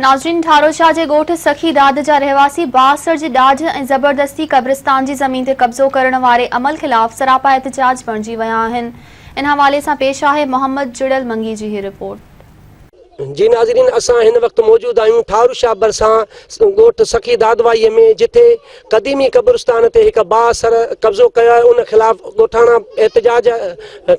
ناظرين ٺاروشاه جي ڳوٺ سخي داد جا رهواسي بااثر جي ڏاڍ ۽ زبردستي قبرستان جي زمين تي قبضو ڪرڻ واري عمل خلاف سراپا احتجاج بڻجي ويا آهن ان حوالي سان پيش آهي محمد جڙيل منگي جي هي رپورٽ. جي ناظرين اسان هن وقت موجود آهيون ٺاروشاه ڀرسان ڳوٺ سخي دادوائي ۾ جتي قديمي قبرستان تي هڪ بااثر قبضو ڪيو آهي ان خلاف ڳوٺاڻا احتجاج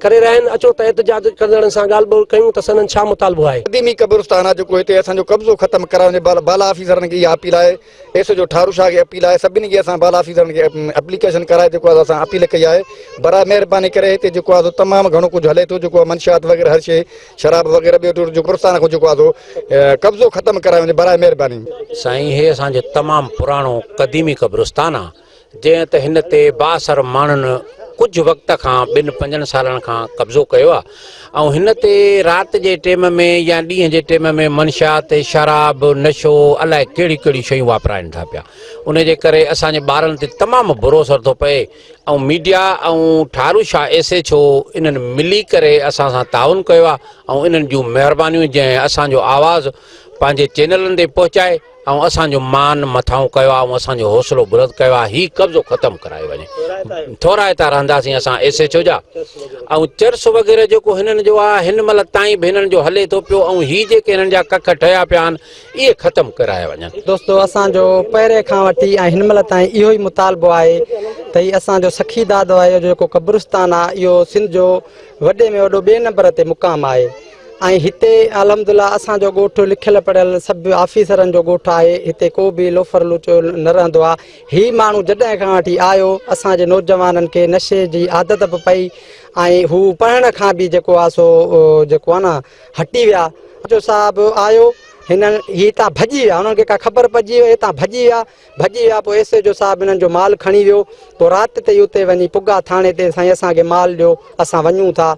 ڪري رهيا آهن اچو ته احتجاج ڪندڙن سان ڳالهه ٻولهه ڪيون ته سندن ڇا مطالبو آهي. قديمي قبرستان آهي جيڪو هتي اسان جو قبضو ختم ڪرايو وڃي بالا آفيسرن کي اها اپيل آهي ايس او ٺاروشاه کي اپيل آهي سڀني کي اسان بالا آفيسرن کي اپليڪيشن ڪرائي جيڪو آهي اسان اپيل ڪئي آهي براء مهرباني ڪري هتي جيڪو آهي تمام گهڻو ڪجهه هلي ٿو جيڪو منشيات وغيره هر شي شراب وغيره ٻيو ٽيو قبرستان کان جيڪو آهي سو قبضو ختم ڪرايو وڃي براء مهرباني. سائين هي اسان جو تمام پراڻو قديمي قبرستان آ جنهن ته هن تي بااثر ماڻهن ڪجهه وقت کان ٻن پنجن سالن کان قبضو ڪيو آ ۽ هن تي رات جي ٽيم ۾ يا ڏينهن جي ٽيم ۾ منشيات شراب نشو الائي ڪهڙيون ڪهڙيون شيون واپرائن ٿا پيا ان جي ڪري اسان جي ٻارن تي تمام برو اثر ٿو پئي ۽ media ۽ Tharo Shah S H O انهن ملي ڪري اسان سان تعاون ڪيو آ ۽ انهن جون مهربانيون جنهن اسان جو آواز پنهنجي چينلن تي پهچائي ۽ اسان جو مان مٿانهون ڪيو آ ۽ اسان جو حوصلو بلند ڪيو آ هي قبضو ختم ڪرايو وڃي ٿورائتا رهنداسين اسان ايس ايڇ او جا ۽ چرس وغيره جيڪو هنن جو آ هن مهل تائين به هنن جو هلي ٿو پيو ۽ هي جيڪي هنن جا ڪک ٺهيا پيا آهن اهي ختم ڪرايا وڃن. دوستو اسان جو پهرين کان وٺي ۽ هن مهل تائين اهو ئي مطالبو آهي ته هي اسان جو سخي داد واري جو جيڪو قبرستان آهي اهو سنڌ جو وڏي ۾ وڏو ٻئي نمبر تي مقام آهي ۽ هتي الحمدلله اسان جو ڳوٺ لکيل پڙهيل سڀ آفيسرن جو ڳوٺ آهي هتي ڪو به لوفر لوچو نه رهندو آهي هي ماڻهو جڏهن کان وٺي آيو اسان جي نوجوانن کي نشي جي عادت به پئي ۽ هو پڙهڻ کان به جيڪو آهي سو جيڪو آهي نه هٽي ويا. جو صاحب آيو هنن هي هتان ڀڄي ويا انهن کي ڪا خبر پئجي وئي هتان ڀڄي ويا ڀڄي ويا پوء ايس ايڇ او صاحب هنن جو مال کڻي ويو پوء رات تي ئي اتي وڃي پڳا ٿاڻي تي سائين اسان کي مال ڏيو اسان وڃون ٿا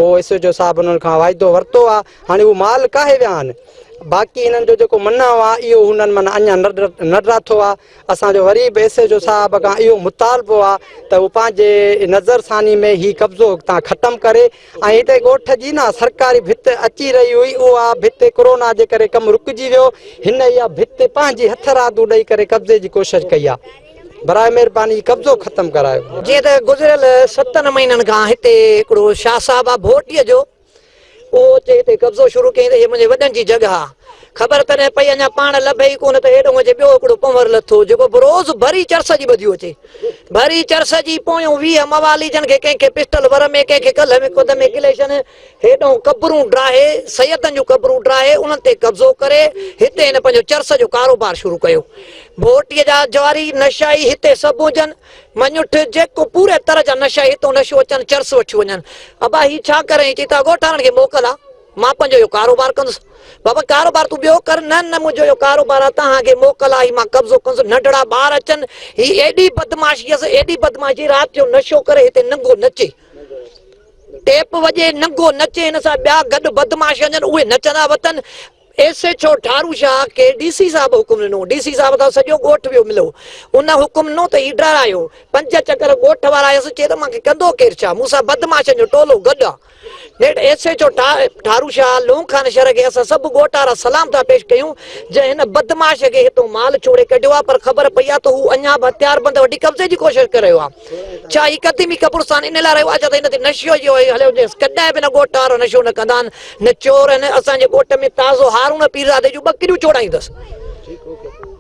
پوء ايس ايڇ او صاحب انهن کان واعدو ورتو آ هاڻي هو مال ڪاهي ويا آهن باقي هنن جو جيڪو منع آ اهو هنن معنيٰ اڃا نه ڊاٿو آ اسان جو وري به ايس ايڇ او صاحب کان اهو مطالبو آ ته هو پنهنجي نظرثاني ۾ هي قبضو هتان ختم ڪري ۽ هتي ڳوٺ جي نه سرڪاري ڀت اچي رهي هئي اها ڀت ڪورونا جي ڪري ڪم رڪجي ويو هن اها ڀت پنهنجي هٿرادو ڏئي ڪري قبضي جي ڪوشش ڪئي آ براء مهرباني هي قبضو ختم ڪرايو. جيئن ته گذريل ستن مهينن کان هتي هڪڙو شاهه صاحب آ ڀورٽيء جو اهو اچي هتي قبضو شروع ڪيائين ته هيء منهنجي وڏن جي جڳهه آ. خبر تڏهن پئي اڃا پاڻ لڀي ئي ڪونه ته هيڏهون اچي ٻيو هڪڙو پنهور لٿو جيڪو به روز ڀري چرس جي ٻڌيو اچي. ڀري چرس جي پويون 20 موالي جن کي ڪنهن کي پسٽل ور ۾ ڪنهن کي ڪلهه ۾ ڪنڌ ۾ ڪليشن هيڏهون قبرون ڊاهي سيدن جون قبرون ڊاهي انهن تي قبضو ڪري هتي هن پنهنجو چرس جو ڪاروبار شروع ڪيو. ڀورٽيء جا جواري نشائي هتي سڀ هجن. مڃٺ جيڪو پوري تر جا نشا هتون نشو اچن چرس وٺيو وڃن. ابا هي ڇا ڪرين؟ چي ته ڳوٺاڻن کي موڪل آ، مان پنهنجو اهو ڪاروبار ڪندس. بابا ڪاروبار تون ٻيو ڪر. نه نه منهنجو اهو ڪاروبار آ، توهان کي موڪل آ، هي مان قبضو ڪندس. ننڍڙا ٻار اچن، هي ايڏي بدمعاشي هيس، ايڏي بدمعاشي رات جو نشو ڪري هتي ننگو نچي. ٽيپ وڄي ننگو نچي هن سان ٻيا گڏ بدمعاش هجن اهي نچندا وتن. S H O Tharo Shah کي ڊي سي صاحب حڪم ڏنو، ڊي سي صاحب سان سڄو ڳوٺ ويو مليو، ان حڪم ڏنو ته هي ڊارايو، پنج چڪر ڳوٺ وارا آيس، چي ته مان کي ڪندو ڪير ڇا، مون سان بدمعاشن جو ٽولو گڏ آ. نيٺ S H O Tharo Shah Long Khan Shar کي اسان سڀ ڳوٺارا سلام ٿا پيش ڪيون، جنهن هن بدمعاش کي هتون مال ڇوڙي ڪڍيو آ، پر خبر پئي آ ته هو اڃا به هٿياربند وٺي قبضي جي ڪوشش ڪري رهيو آ. ڇا هي قديمي قبرستان ان لاء رهيو آهي ڇا ته هن تي نشو جو هليو هجيس؟ ڪڏهن به نه ڳوٺ وارو نشو نه ڪندا آهن، نه چور آهن. اسان جي ڳوٺ ۾ تازو هارون پيرزادي جون ٻڪريون چوڙائيندس.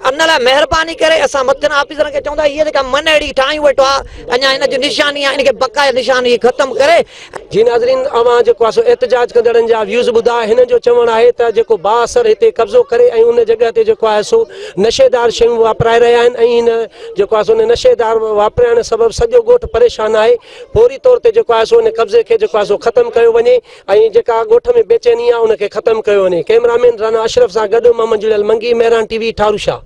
ان لاء مهرباني ڪري اسان مٿين آفيسرن کي چئون ٿا هيء جيڪا من اهڙي ٺاهيون ويٺو آهي اڃا هن جي نشاني آهي ان کي بقايا نشاني ختم ڪري. جي ناظرين اوهان جيڪو آهي سو احتجاج ڪندڙن جا ويوز ٻڌا هنن جو چوڻ آهي ته جيڪو بااثر هتي قبضو ڪري ۽ ان جڳهه تي جيڪو آهي سو نشيدار شيون واپرائي رهيا آهن ۽ هن جيڪو آهي سو ان نشيدار واپرائڻ سبب سڄو ڳوٺ پريشان آهي فوري طور تي جيڪو آهي سو ان قبضي کي جيڪو آهي سو ختم ڪيو وڃي ۽ جيڪا ڳوٺ ۾ بيچيني آهي ان کي ختم ڪيو وڃي ڪئميرا مين رانا اشرف سان گڏ محمد جڙيل منگي مهراڻ ٽي وي ٺاروشاه.